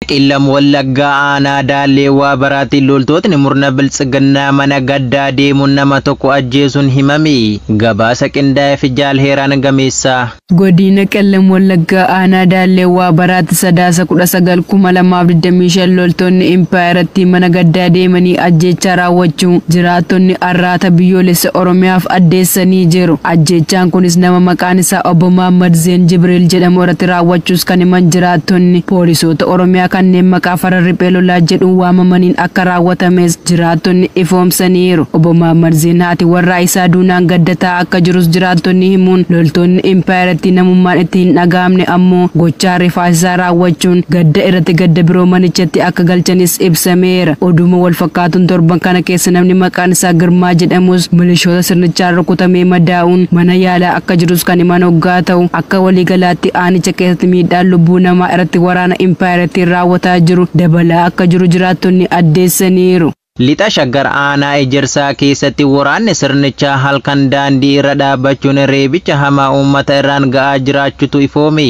Qellam Wallaggaa aanaa Daallee Waabaraatti loltootni murna biltsiginnaa mana gaddaa deemuun nama tokko ajjeesuun himame. Gabaasa qindaa'ee fi Jaal Heeraan Gameessaa. Godina Qellam Wallaggaa aanaa Daallee Waabaraatti Sadaasa 19,2025 loltoonni impaayeratti mana gaddaa deemanii ajjeechaa raawwachuun jiraattonni Arraata Biyyoolessa Oromiyaaf addeessanii jiru. Ajjeechaan kunis nama maqaan isaa Obbo Mahaammad Zeen Jibriil jedhamu irratti raawwachuus kan himan jiraattonni, poolisoota Oromiyaa kanneen maqaa farra riphee lolaa jedhuun waamamaniin akka raawwatames jiraattonni ifoomsaniiru. Obbo Mahaammad Zeen haati warraa isaa duunaan gaddataa akka jirus jiraattonni himuun, loltoonni impaayeratti namummaan itti hin dhaga'amne ammoo gochaa rifaasisaa raawwachuun gadda irratti gadda biroo manichatti akka galchanis ibsameera. Oduma wal fakkaatuun torban kana keessa namni maqaan isaa Girmaa jedhamus milishoota sirnichaan rukutamee madaa'uun mana yaalaa akka jirus kan himan hoggaa ta'u, akka waliigalaatti aanicha keessatti miidhaan lubbuu namaa irratti waraana impaayeratti raawwataa jiru dabalaa akka jiru jiraattonni addeessaniiru. Lixa Shaggar aanaa Ejersaa keessatti waraanni sirnichaa halkan daandii irra dhaabbachuun reebicha hamaa uummata irraan ga'aa jiraachutu ifoome.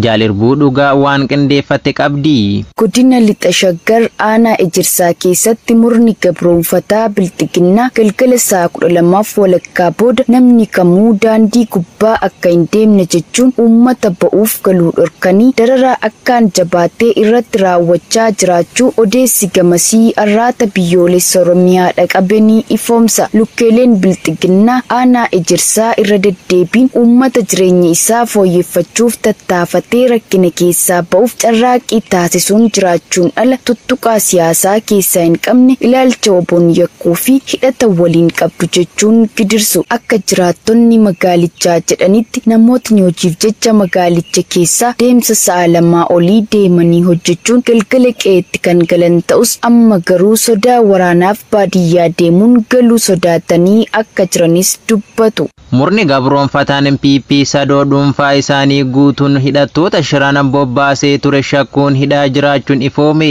Jaalirbuu dhugaa waan qindeeffatte qabdi. Godina Lixa Shaggar aanaa Ejersaa keessatti murni gabroonfataa bilxiginnaa galgala sa'a 12:30 booda namni kamuu daandii gubbaa akka hin deemne jechuun uummata ba'uuf galuu dhorkanii dararaa akkaan jabaatee irratti raawwachaa jiraachuu odeessi gamasii Arraata Biyyoolessa Oromiyaa dhaqabanii ifoomsa. Lukkeeleen bilxiginnaa aanaa Ejersaa irra deddeebiin uummata jireenya isaa fooyyeffachuuf tattaafatee rakkina keessaa ba'uuf carraaqqii taasisuun jiraachuun ala tuttuqaa siyaasaa keessaa hin qabne ilaalcha oboon yakkuu fi hidhata waliin qabdu jechuun gidirsu. Akka jiraattonni magaalichaa jedhanitti namootni hojiif jecha magaalicha keessaa deemsa sa'a 2 olii deemanii hojjechuun galgala qe'eetti kan galan ta'us, amma garuu sodaa waraanaaf baadiyyaa deemuun galuu sodaatanii akka jiranis dubbatu. Murni gabroonfataan PP sadoo dhuunfaa isaanii guutuun hidhattoota shiraan bobbaasee ture shakkuun hidhaa jiraachuun ifoome.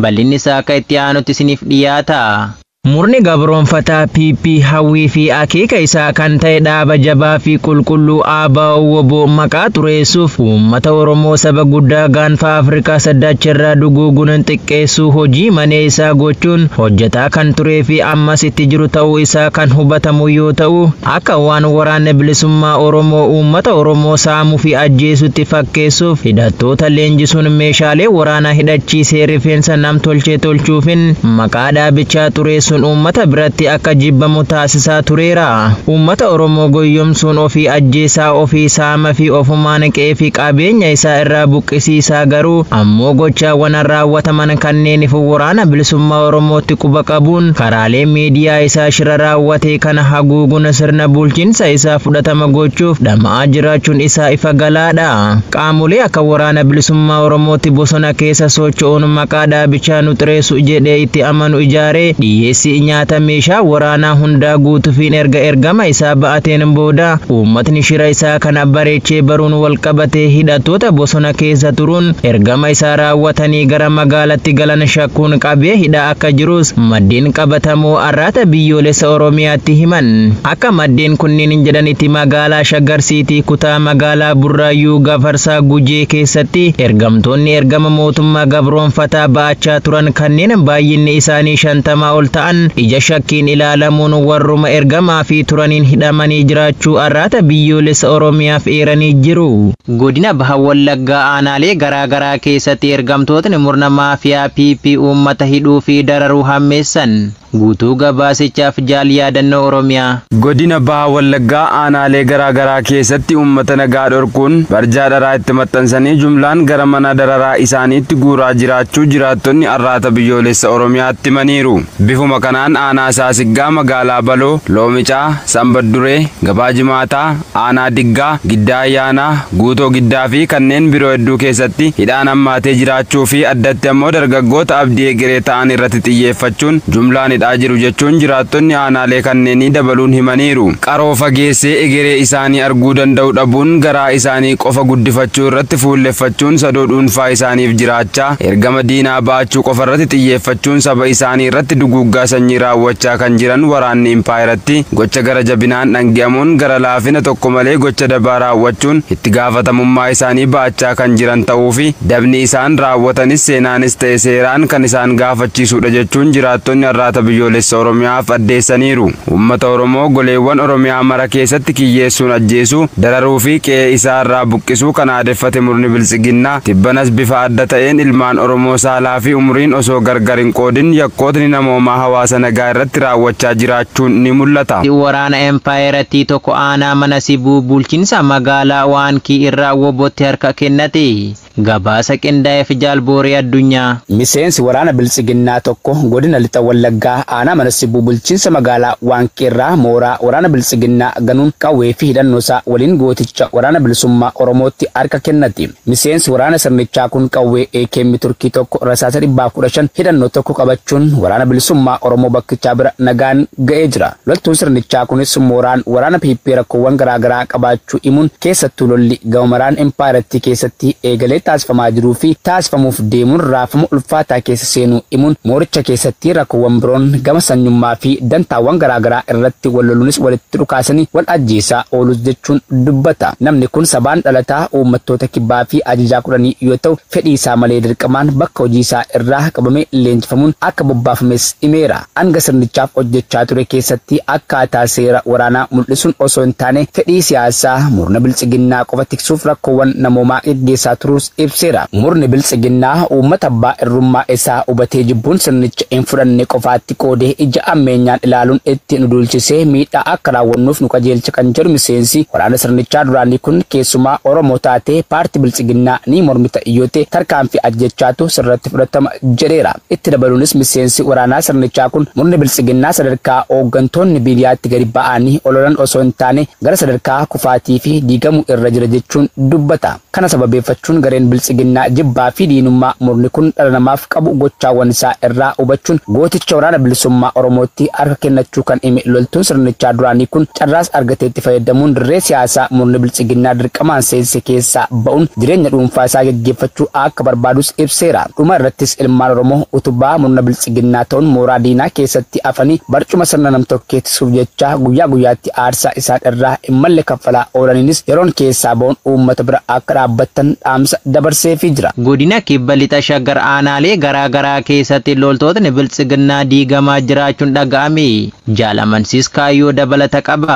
Bal'inni isaa akka itti aanutti isiniif dhiyaata. Murni gabroonfataa PP hawwii fi akeeka isaa kan ta'e dhaaba jabaa fi qulqulluu ABO WBO maqaa xureessuuf uummata Oromoo saba guddaa gaanfa Afrikaa saddacharraa duguuguun xiqqeessuu hojii manee isaa gochuun hojjetaa kan turee fi ammas itti jiru ta'uu isaa kan hubatamu yoo ta'u, akka waan waraanni bilisummaa Oromoo uummata Oromoo saamuu fi ajjeesutti fakkeessuuf hidhattoota leenjisuun meeshaalee waraanaa hidhachiisee rifeensa namtolchee tolchuufin maqaa dhaabichaa xureessuun uummata biratti akka jibbamu taasisaa tureera. Uummata Oromoo goyyomsuun ofii ajjeesaa, ofii saama fi ofumaan qe'ee fi qabeenya isaa irraa buqqisiisaa, garuu ammoo gochaawwan raawwataman kanneeniif waraana bilisummaa Oromootti quba qabuun karaalee miidiyaa isaa shira raawwate kana haguuguun sirna bulchiinsa isaa fudhatama gochuuf dhama'aa jiraachuun isaa ifa galaadha. Qaamolee akka waraana bilisummaa Oromootti bosona keessa socho'uun maqaa dhaabichaa nu xureessu jedhee itti amanu ijaaree dhiyeessii nyaata meeshaa waraanaa hundaa guutuufiin erga ergama isaa ba'ateen booda uummatni shira isaa kana bareechee baruun wal qabatee hidhattoota bosona keessa turuun ergama isaa raawwatanii gara magaalatti galan shakkuun qabee hidhaa akka jirus maddeen qabatamoo Arraata Biyyoolessa Oromiyaatti himan. Akka maddeen kunneen jedhanitti magaalaa Shaggar Siitii kutaa magaalaa Burraayyuu Gafarsaa Gujee keessatti ergamtoonni ergama mootummaa gabroonfataa ba'achaa turan kanneen baay'inni isaanii 50 ol ta'an ija shakkiin ilaalamuun warruma ergamaa fi turaniin hidhamanii jiraachuu Arraata Biyyoolessa Oromiyaaf eeranii jiru. Godina Baha Wallaggaa aanaalee garaa garaa keessatti ergamtootni murna maafiyaa PP uummata hidhuu fi dararuu hammeessan. Guutuu gabaasichaaf Jaal Yaadannoo Oromiyaa. Godina Baha Wallaggaa aanaalee garaa garaa keessatti uummata nagaa dhorkuun barjaa dharaa itti maxxansanii jumlaan gara mana dararaa isaaniitti guuraa jiraachuu jiraattonni Arraata Biyyoolessa Oromiyaatti himaniiru. Bifuma kanaan aanaa Saasiggaa magaalaa Baloo, Loomicaa, Sanbadduree, Gabaa Jimaataa, Aanaa Diggaa, Giddaa Ayyaanaa, Guutoo Giddaa fi kanneen biroo hedduu keessatti hidhaan hammaatee jiraachuu fi addatti ammoo dargaggoota abdii egeree ta'an irratti xiyyeeffachuun jumlaan hidhaa jiru jechuun jiraattonni aanaalee kanneenii dabaluun himaniiru. Qaroo fageessee egeree isaanii arguu danda'u dhabuun garaa isaanii qofa guddifachuu irratti fuulleffachuun sadoo dhuunfaa isaaniif jiraachaa ergama diinaa ba'achuu qofa irratti xiyyeeffachuun saba isaanii irratti duguuggaa sanyii raawwachaa kan jiran waraanni impaayiratti gocha gara jabinaan dhangi'amuun gara laafina tokko malee gocha dabaa raawwachuun itti gaafatamummaa isaanii ba'achaa kan jiran ta'uu fi dabni isaan raawwatanis seenaanis ta'e seeraan kan isaan gaafachiisudha jechuun jiraattonni Arraata Biyyoolessa Oromiyaaf addeessaniiru. Uummata Oromoo goleewwan Oromiyaa mara keessatti kiyyeessuun ajjeesuu, dararuu fi qe'ee isaa irraa buqqisuu kan aadeffate murni biltsiginnaa tibbanas bifa adda ta'een ilmaan Oromoo saalaa fi umuriin osoo gargar hin qoodin yakkootni namoomaa hawaasa nagaa irratti raawwachaa jiraachuun ni mul'ata. Waraana empaayeratti tokko aanaa mana sibuu bulchiinsa magaalaa Waankii irraa wobotti harka kennate. Gabaasa qindaa'eef Jaalboorii Addunyaa. Miseensi waraana biltsiginnaa tokko godina lixa Wallaggaa aanaa mana sibuu bulchiinsa magaalaa Waankii irraa mooraa waraana biltsiginnaa ganuun qawwee fi hidhannoo isaa waliin gooticha waraana bilisummaa Oromootti harka kennate. Miseensi waraana sirnichaa kun qawwee AKM Turkii tokko rasaasa 115 hidhannoo tokko qabachuun waraana bilisummaa Oromoo bakkichaa bira nagaan ga'ee jira. Loltuun sirnichaa kunis mooraan waraana PP rakkoowwan garaagaraa qabaachuu himuun keessattuu lolli gamaraan empaayiratti keessatti eegalee taasifamaa jiruu fi taasifamuuf deemuun raafama ulfaataa keessa seenuu himuun mooricha keessatti rakkoowwan biroon gama sanyummaa fi dantaawwan garaagaraa irratti wal loluunis walitti dhukaasanii wal ajjeesaa oolus jechuun dubbata. Namni kun sabaan dhalataa uummattoota kibbaa fi ajajaa 10 yoo ta'u fedhii isaa malee dirqamaan bakka hojii isaa irraa qabamee leenjifamuun akka bobbaafames himeera. Hanga sirnichaaf hojjechaa ture keessatti akkaataa seera waraanaa mul'isuun osoo hin taane fedhii siyaasaa murna biltsiginnaa qofa tiksuuf rakkoowwan namoomaa geggeessaa turuus ibseera. Murni biltsiginnaa uummata abbaa irrummaa isaa hubatee jibbuun sirnicha hin fudhanne qofaatti qoodee ija ammeenyaan ilaaluun itti nu duulchisee miidhaa akka raawwannuuf nu qajeelcha kan jedhu miseensi waraana sirnichaa duraanii kun keessumaa Oromoo taatee paartii biltsiginnaa ni mormita yoo ta'e tarkaanfii ajjechaatu sirratti fudhatama jedheera. Itti dabaluunis miseensi waraanaa sirnichaa kun murni biltsiginnaa sadarkaa hooggantoonni biyyaatti gadi ba'anii ololan osoo hin taane gara sadarkaa kufaatii fi diigamuu irra jira jechuun dubbata. Kana sababeeffachuun gareen biltsiginnaa jibbaa fi diinummaa murni kun dhala namaaf qabu gochaawwan isaa irraa hubachuun gooticha waraana bilisummaa Oromootti harka kennachuu kan hime loltuun sirnichaa duraanii kun carraas argateetti fayyadamuun dirree siyaasaa murni biltsiginnaa dirqamaan seense keessaa ba'uun jireenya dhuunfaa isaa geggeeffachuu akka barbaadus ibseera. Dhuma irrattis ilmaan Oromoo utubaa murna biltsiginnaa ta'uun mooraa diinaa keessatti afanii barcuma sirna namtokkee tiksuuf jecha guyyaa guyyaatti aarsaa isaan irraa hin malle kaffalaa oolaniinis yeroon keessaa ba'uun uummata bira akka dhaabbattan dhaamsa dabarseefii jira. Godina kibba lixa Shaggar aanaalee garaa garaa keessatti loltootni biltsiginnaa diigamaa jiraachuun dhaga'ame. Jaalamansiis kaayyoo dabalata qaba.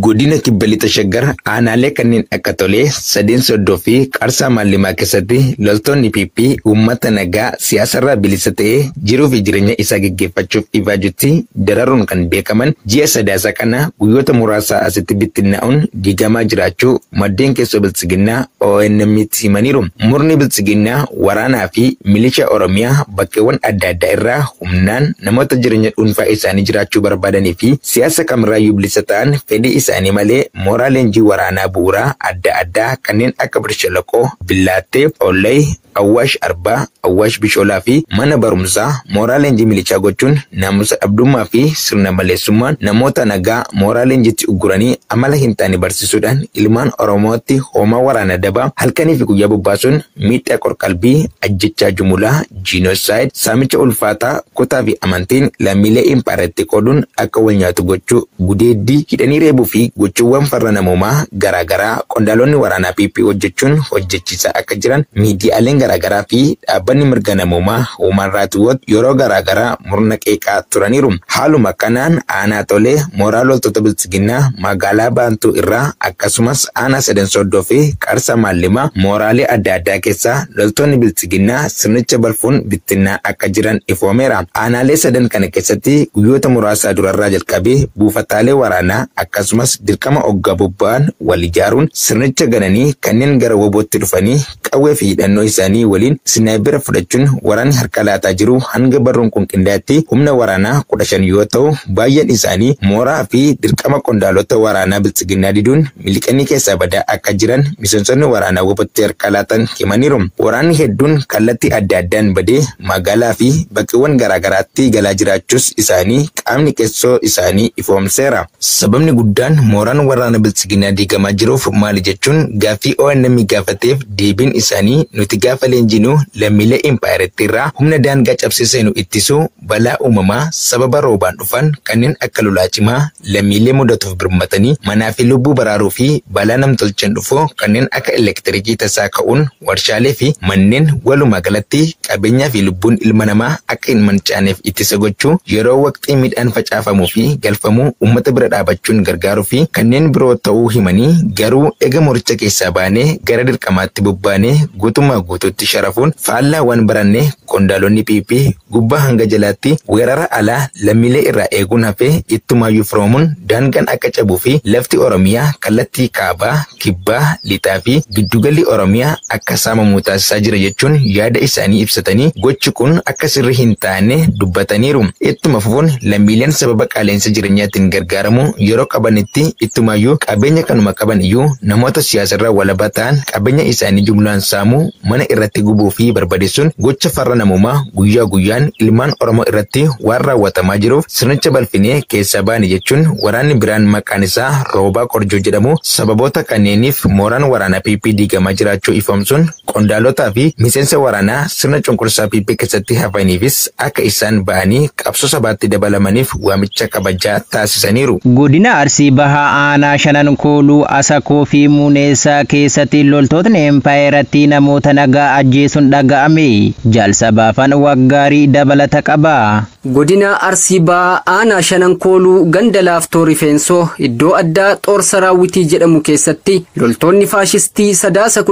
Godina kibba lixa Shaggar aanaalee kanneen akka Tolee, Sadeen Soddoo fi Qarsaa Maallimaa keessatti loltoonni PP uummata nagaa siyaasarraa bilisa ta'ee jiruu fi jireenya isaa geggeeffachuuf ifaajutti dararuun kan beekaman ji'a sadaasa kana guyyoota muraasaa asitti bittinnaa'uun diigamaa jiraachuu maddeen keessoo biltsiginnaa ONM'tti himaniiru. Murni biltsiginnaa waraanaa fi milishaa Oromiyaa bakkeewwan adda addaa irraa humnaan namoota jireenya dhuunfaa isaanii jiraachuu barbaadanii fi siyaasa kamirraayyuu bilisa ta'an fedhii isaanii malee mooraa leenjii waraanaa bu'uuraa adda addaa kanneen akka Birshalaqoo, Billaattee, Ollay, Awwaash Arbaa, Awwaash Bishoolaa fi mana barumsaa mooraa leenjii milishaa gochuun naamusa dhabdummaa fi sirna maleessummaan namoota nagaa mooraa leenjiitti ugguranii amala hin taane barsiisuudhaan ilmaan Oromootti hoomaa waraana dabaa halkanii fi guyyaa bobbaasuun miidhaa qorqalbii, ajjechaa jumulaa, jiinosaayid, saamicha ulfaataa, kutaa fi amantiin lammiilee impaaratti qooduun akka wal nyaatu gochuu, gudeeddii hidhanii reebuu fi gochuuwwan farra namoomaa garaagaraa qondaalonni waraanaa PP hojjechuun hojjechiisaa akka jiran miidiyaaleen garaagaraa fi dhaabbanni mirga namoomaa Human Rights Watch yeroo garaagaraa murna qeeqaa turaniiru. Haaluma kanaan aanaa Tolee mooraa loltoota biltsiginnaa magaalaa Baantuu irraa akkasumas aanaa Sadan Soddoo fi Qarsa Maallimaa mooraalee adda addaa keessaa loltoonni biltsiginnaa sirnicha balfuun bittinnaa akka jiran ifoomeera. Aanaalee sadan kana keessatti guyyoota muraasaa durarraa jalqabee buufataalee waraanaa akkasumas dirqama hoggaa bobba'an wal ijaaruun sirnicha gananii kanneen gara wobootti dhufanii qawwee fi hidhannoo isaanii waliin sinaayibira fudhachuun waraanni harka laataa jiru hanga barruun kun qindaa'etti humna waraanaa 15 yoo ta'u baay'een isaanii mooraa fi dirqama qondaalota waraanaa biltsiginnaa diduun miliqanii keessaa badaa akka jiran miseensonni waraanaa wobootti harka laatan himaniiru. Waraanni hedduun kallattii adda addaan badee magaalaa fi bakkeewwan garaagaraatti galaa jiraachuus isaanii qaamni keessoo isaanii ifoomseera. Sababni guddaan mooraan waraana biltsiginnaa diigamaa jiruuf maali jechuun gaaffii ONM gaafateef deebiin isaanii nuti gaafa gaafa leenjinuu lammiilee impaayeritti irraa humna daangaa cabsee seenu ittisuu, balaa uumamaa sababa roobaan dhufan kanneen akka lolaa cimaa lammiilee mudatuuf birmatanii manaa fi lubbuu baraaruu fi balaa namtolcheen dhufu kanneen akka elektirikii tasaa ka'uun warshaalee fi manneen walumaa galatti qabeenyaa fi lubbuun ilma namaa akka hin mancaaneef ittisa gochuu, yeroo waqtii midhaan facaafamuu fi galfamuu uummata bira dhaabachuun gargaaruu fi kanneen biroo ta'uu himanii, garuu ega mooricha keessaa baanee gara dirqamaatti bobbaanee guutummaa guutuutti sharafuun faallaa waan baranne qondaalonni PP gubbaa hanga jalaatti weerara alaa lammiilee irraa eeguun hafee ittumaayyuu firoomuun daangaan akka cabuu fi lafti Oromiyaa kallattii kaabaa, kibbaa, lixaa fi giddugalli Oromiyaa akka saamamu taasisaa jira jechuun yaada isaanii ibsatanii gochi kun akka sirrii hin taane dubbataniiru. Ittuma fufuun lammiileen sababa qaala'insa jireenyaatiin gargaaramu yeroo qabanitti ittumaayyuu qabeenya kanuma qaban iyyuu namoota siyaasarraa walabaa ta'an qabeenya isaanii jumlaan saamuu, mana irratti gubuu fi barbadeessuun gocha farra namummaa guyyaa guyyaan ilmaan Oromoo irratti waan raawwatamaa jiruuf sirnicha balfinee keessaa baane jechuun waraanni biraan maqaan isaa Roobaa Korjoo jedhamu sababoota kanneeniif mooraan waraanaa PP diigamaa jiraachuu ifoomsuun qondaalotaa fi miseensa waraanaa sirna cunqursaa PP keessatti hafaniifis akka isaan ba'anii qabsoo sabaatti dabalamaniif waamicha kabajaa taasisaniiru. Godina Arsii Bahaa aanaa Shanan Kooluu, Asakoo fi Muneessaa keessatti loltootni empaayeratti namoota nagaa ajjeesuun dhaga'ame. Jaalsa baafan waggaarii dabalata qaba. Godina Arsii Bahaa aanaa Shanan Kooluu ganda laaftoo Rifeensoo iddoo addaa Xoorsa Raawwitii jedhamu keessatti loltoonni faashistii Sadaasa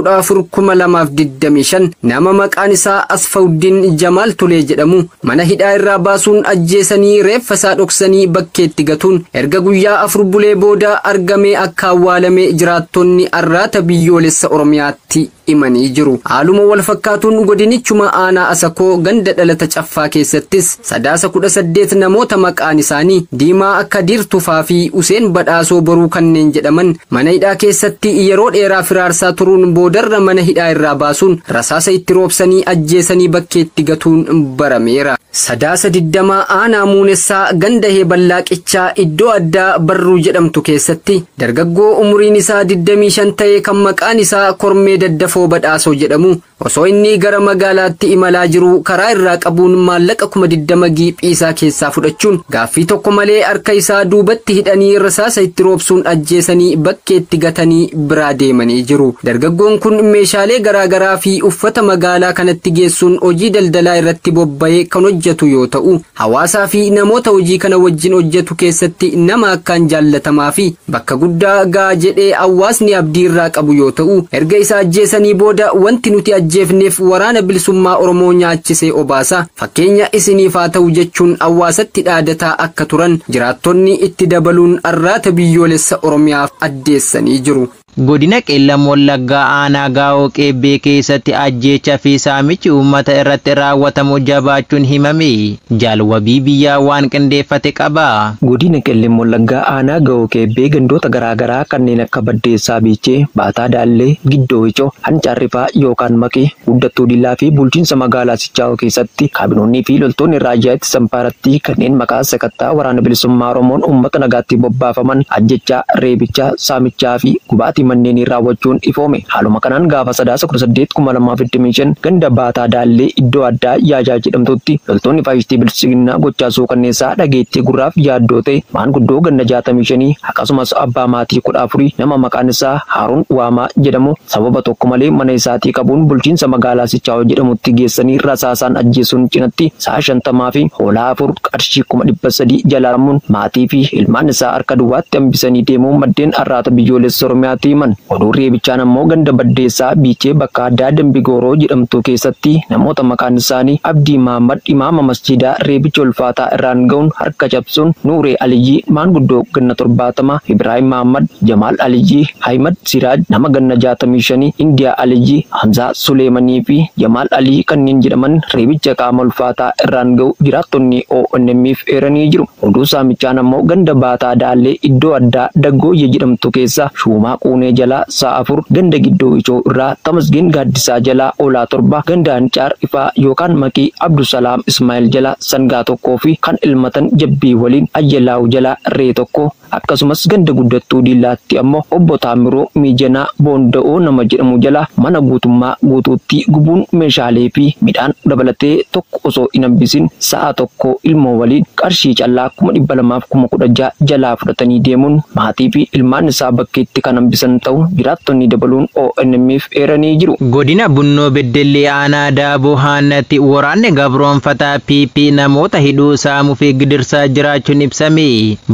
14,2025 nama maqaan isaa Asfawuddin Jamaal Tulee jedhamu mana hidhaa irraa baasuun ajjeesanii reeffa isaa dhoksanii bakkeetti gatuun erga guyyaa 4 bulee booda argamee akka awwaalame jiraattonni Arraata Biyyoolessa Oromiyaatti himanii jiru. Haaluma wal fakkaatuun godinichuma aanaa Asakoo ganda dhalata Caffaa keessattis Sadaasa 18 namoota maqaan isaanii Diimaa akka Diirtufaa fi Useen Badhaasoo Boruu kanneen jedhaman mana hidhaa keessatti yeroo dheeraa firaarsaa turuun boodarra mana hidhaa irraa baasuun rasaasa itti roobsanii ajjeesanii bakkeetti gatuun barameera. Sadaasa 20 aanaa Muunessaa ganda Heeballaa Qichaa iddoo addaa Barruu jedhamtu keessatti dargaggoo umuriin isaa 25 ta'e kan maqaan isaa Kormee Daddafoo Badhaasoo jedhamu osoo inni gara magaalaatti imalaa jiru karaa irraa qabuun maallaqa 20,000 giiphii isaa keessaa fudhachuun gaaffii tokko malee harka isaa duubatti hidhanii rasaasa itti roobsuun ajjeesanii bakkeetti gatanii biraa deemanii jiru. Dargaggoon kun meeshaalee garaagaraa fi uffata magaalaa kanatti geessuun hojii daldalaa irratti bobba'ee kan hojjetu yoo ta'u, hawaasaa fi namoota hojii kana wajjin hojjetu keessatti nama akkaan jaallatamaa fi bakka guddaa ga'a jedhee hawaasni abdii irraa qabu yoo ta'u, erga isa ajjeesanii booda wanti nuti ajjeefneef waraana bilisummaa Oromoo nyaachisee obaasa fakkeenya isiniif haa ta'u jechuun hawaasatti dhaadataa akka turan jiraattonni itti dabaluun Arraata Biyyoolessa Oromiyaaf addeessanii jiru. Godina Qeellam Wallaggaa aanaa Gaa'oo Qeebbee keessatti ajjeecha fi saamichi uummata irratti raawwatamu jabaachuun himame. Jaalwabii biyyaa waan qindeeffate qaba. Godina Qeellam Wallaggaa aanaa Gaa'oo Qeebbee gandoota garaagaraa kanneen akka Baddeessaa Biichee, Baataa Daallee, Giddoo Icoo, Hancaarrifaa yookaan Maqii, Guddattuu Dillaa fi bulchiinsa magaalaa Sichaa'oo keessatti kaabinoonnii fi loltoonni raayyaa ittisa impaayarattii kanneen maqaa sakattaa waraana bilisummaa Oromoon uummata nagaatti bobbaafaman ajjechaa, reebichaa, saamichaa fi gubaatii manneen raawwachuun ifoome. Haaluma kanaan gaafa Sadaasa 18,2025 ganda Baataa Daallee iddoo addaa Yaajaa jedhamtutti loltoonni faashistii bilchiginaa gochaa suukanneessaa dhageettii gurraaf yaaddoo ta'e maanguddoo ganna 65 akkasumas abbaa maatii 14 nama maqaan isaa Haaruun Waamaa jedhamu sababa tokko malee mana isaatii qabuun bulchiinsa magaalaa Sichaa'oo jedhamutti geessanii rasaasaan ajjeesuun cinatti sa'a 50 fi hoolaa 4 qarshii 300,000 jalaamuun maatii fi ilmaan isaa harka duwwaatti hambisanii deemuu maddeen Arraata Biyyoolessa Oromiyaatti himan. Oduu reebichaan ammoo ganda Baddeessaa Biichee bakka addaa Dambi Gooroo jedhamtu keessatti namoota maqaan isaanii Abdii Mahammad imaama masjidaa reebicha ulfaataa irraan ga'uun harka cabsuun Nuuree Aliyyii maanguddoo ganna 70, Ibraahim Mahammad, Jamaal Aliyyii, Ahimad Siraaj nama ganna 65, Indiyaa Aliyyii, Hamzaa Suleemanii fi Jamaal Alii kanneen jedhaman reebicha qaama ulfaataa irraan ga'u jiraattonni ONM'f eeranii jiru. Oduu saamichaan ammoo ganda Baataa Daallee iddoo addaa Daggooyyee jedhamtu keessa Shuumaa Quunee Xirunee jalaa sa'a 4, ganda Giddoo Icoo irraa Tamasgeen Gaaddisaa jalaa hoolaa 7, ganda Hancaar Ifaa yookaan Maqii Abdusalaam Ismaa'eel jalaa sangaa 1 fi kan ilmatan jabbii waliin Ayyalaawu jalaa re'ee 1, akkasumas ganda Guddattuu Diillaatti ammoo obbo Taamiroo Miijanaa Boonda'oo nama jedhamu jalaa mana guutummaa guutuutti gubuun meeshaalee fi midhaan dabalatee tokko osoo hin hambisin sa'a 1 ilmoo waliin qarshii callaa 216,000 jalaa fudhatanii deemuun maatii fi ilmaan isaa bakkeetti kan hambisan ta'u jiraattonni dabaluun ONM'f eeranii jiru. Godina Bunnoo Beddellee aanaa Daaboo Haannatti waraanni gabroonfataa PP namoota hidhuu saamuu fi gidirsaa jiraachuun ibsame.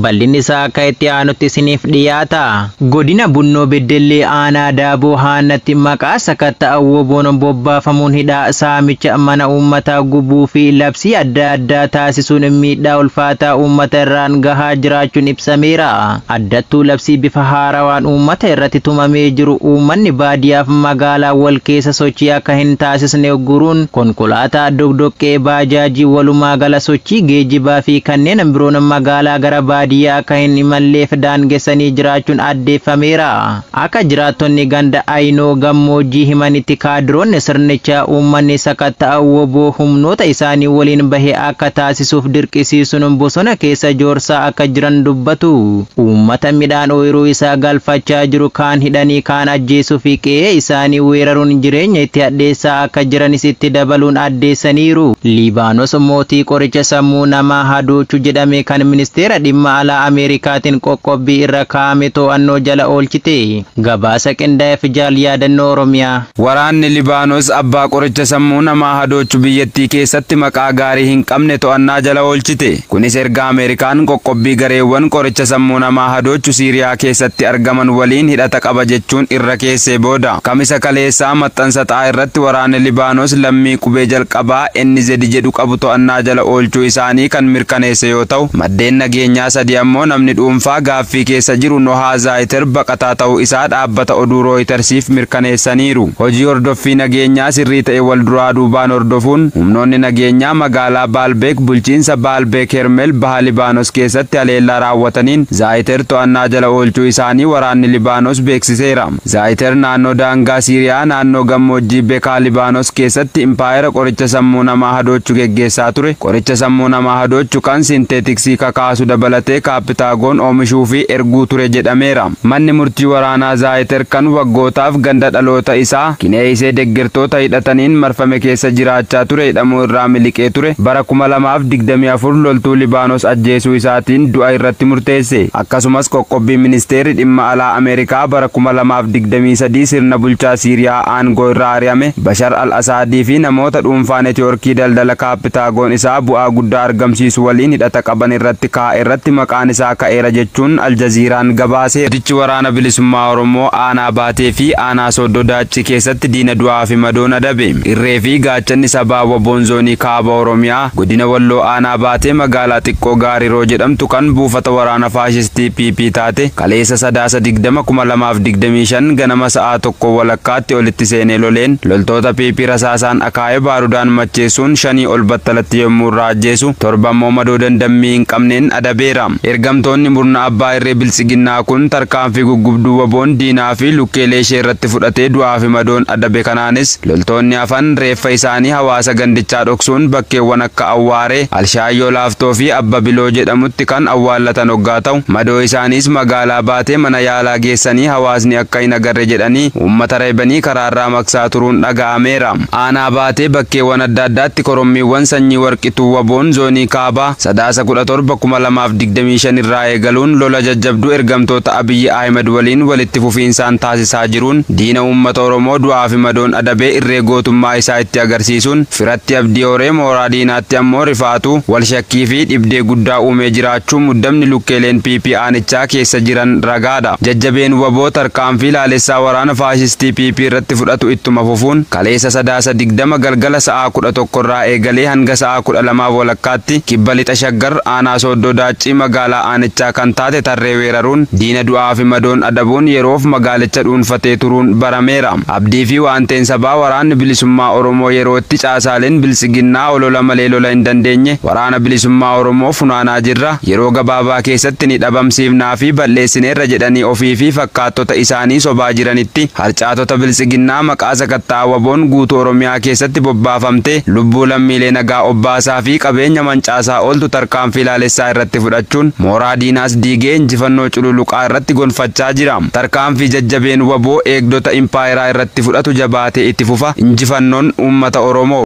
Bal'inni isaa akka itti aanutti isiniif dhiyaata. Godina Bunnoo Beddellee aanaa Daaboo Haannatti maqaa sakatta'a woboon bobbaafamuun hidhaa saamicha mana uummataa gubuu fi labsii adda addaa taasisuun miidhaa ulfaataa uummata irraan gahaa jiraachuun ibsameera. Addattuu labsii bifa haarawaan uummata irratti tumamee jiru uummanni baadiyyaaf magaalaa wal keessa sochii akka hin taasisne guruun konkolaataa dogdoqqee baajaajii walumaa gala sochii geejjibaa fi kanneen biroon magaalaa gara baadiyyaa akka hin imalleef daangessanii jiraachuun addeeffameera. Akka jiraattonni ganda Ayinoo gammoojjii himanitti kaadiroonni sirnichaa uummanni sakatta'a woboo humnoota isaanii waliin bahee akka taasisuuf dirqisiisuun bosona keessa joorsaa akka jiran dubbatu. Uummata midhaan ooyiruu isaa galfachaa jiru kaan hidhanii kaan ajjeesuu fi qe'ee isaanii weeraruun jireenya itti hadheessaa akka jiranis itti dabaluun addeessaniiru. Liibaanos mootii qoricha sammuu namaa hadoochuu jedhame kan ministeera dhimma alaa Ameerikaatiin qoqqobbii irra kaa'ame to'annoo jala oolchite. Gabaasa qindaa'eef jaal yaadannoo Oromiyaa. Waraanni Libaanos abbaa qoricha sammuu namaa hadoochuu biyyattii keessatti maqaa gaarii hin qabne to'annaa jala oolchite. Kunis erga Ameerikaan qoqqobbii gareewwan qoricha sammuu namaa hadoochuu Siiriyaa keessatti argaman waliin hidhata qaba jechuun irra keessee booda. Kamisa kaleessaa maxxansa xaa irratti waraanni Libaanos lammii qubee jalqabaa NZ jedhu qabu to'annaa jala oolchuu isaanii kan mirkaneesse yoo ta'u, maddeen nageenyaa sadi ammoo namni dhuunfaa gaaffii keessa jiru Nohaa Zaayiter baqataa ta'uu isaa dhaabbata oduu Rooyitersiif mirkaneessaniiru. Hojii hordoffii nageenyaa sirrii ta'e wal duraa duubaan hordofuun humnoonni nageenyaa magaalaa Baalbeek bulchiinsa Baalbeek Hermel baha Libaanos keessatti haleellaa raawwataniin Zaayiter to'annaa jala oolchuu isaanii waraanni Libaanos beeksiseera. Zaayiter naannoo daangaa Siiriyaa naannoo gammoojjii Bekaa Libaanos keessatti impaayera qoricha sammuu namaa hadoochuu geggeessaa ture. Qoricha sammuu namaa hadoochuu kan sinteetiksii kakaasu dabalatee kaapitaagoon oomishuu fi erguu ture jedhameera. Manni murtii waraanaa Zaayiter kan waggootaaf ganda dhaloota isaa Kineeyisee deeggartoota hidhataniin marfame keessa jiraachaa ture hidhamuu irraa miliqee ture bara 2024 loltuu Libaanos ajjeesuu isaatiin du'a irratti murteesse. Akkasumas qoqqobbii ministeerri dhimma alaa Ameerikaa bara 2023 sirna bulchaa Siiriyaa aangoo irraa ari'ame Bashar al-Asaadii fi namoota dhuunfaa neetwoorkii daldala kaapitaagoon isaa bu'aa guddaa argamsiisu waliin hidhata qaban irratti kaa'e irratti maqaan isaa ka'eera jechuun Aljaziiraan gabaase. Dichi waraana bilisummaa Oromoo aanaa Baatee fi aanaa Sooddoo Daaccii keessatti diina du'aa fi madoon adabe. Irree fi gaachanni sabaa Waboon zoonii kaaba Oromiyaa godina Walloo aanaa Baatee magaalaa xiqqoo Gaariroo jedhamtu kan buufata waraana faashistii PP taate kaleessa Sadaasa 20,2025 ganama sa'a 1:15 olitti seenee loleen loltoota PP rasaasaan akaayee baarudaan macheessuun 5 ol battalatti yommuu irraa ajjeesu 7 immoo madoo dandammii hin qabneen adabeera. Ergamtoonni murna abbaa irree biltsiginnaa kun tarkaanfii guggubduu Waboon diinaa fi lukkeelee ishee irratti fudhatee du'aa fi madoon adabe kanaanis loltoonni hafan reeffa isaanii hawaasa gandichaa dhoksuun bakkeewwan akka Awwaaree, Alshaayyoo Laaftoo fi Abba Biloo jedhamutti kan awwaallatan hoggaa ta'u madoo isaaniis magaalaa Baatee mana yaalaa geessanii hawaasni akka hin agarre jedhanii uummata reebanii karaarraa maqsaa turuun dhaga'ameera. Aanaa Baatee bakkeewwan adda addaatti korommiiwwan sanyii warqituu Waboon zoonii kaabaa Sadaasa 17,2025 irraa eegaluun lola jajjabduu ergamtoota Abiyyi Ahmed waliin walitti fufiinsaan taasisaa jiruun diina uummata Oromoo du'aa fi madoon adabee irree gootummaa isaa itti agarsiisuun firatti abdii horee mooraa diinaatti ammoo rifaatu wal shakkii fi dhibdee guddaa uumee jiraachuu muddamni lukkeeleen PP aanichaa keessa jiran ragaadha. Jajjabeen Waboo tarkaanfii laalessaa waraana faashistii PP irratti fudhatu ittuma fufuun kaleessa Sadaasa 20 galgala sa'a 11 irraa eegalee hanga sa'a 12:15 kibba lixa Shaggar aanaa Sooddoo Daaccii magaalaa aanichaa kan taate tarree weeraruun diina du'aa fi madoon adabuun yeroof magaalicha dhuunfatee turuun barameera. Abdii fi waanteen sabaa waraanni bilisummaa Oromoo yerootti caasaaleen biltsiginnaa olola malee lola hin dandeenye waraana bilisummaa Oromoo funaanaa jirra yeroo gabaabaa keessatti ni dhabamsiifnaa fi balleessineerra jedhanii ofii fi fakkaattota isaanii sobaa jiranitti harcaatota biltsiginnaa maqaa sakattaa WBOn guutuu Oromiyaa keessatti bobbaafamte lubbuu lammiilee nagaa obbaasaa fi qabeenya mancaasaa ooltu tarkaanfii laalessaa irratti fudhachuun mooraa diinaas diigee injifannoo cululuqaa irratti gonfachaa jira. Tarkaanfii jajjabeen WBO eegdota impaayeraa irratti fudhatu jabaatee itti fufa. Injifannoon uummata Oromoo.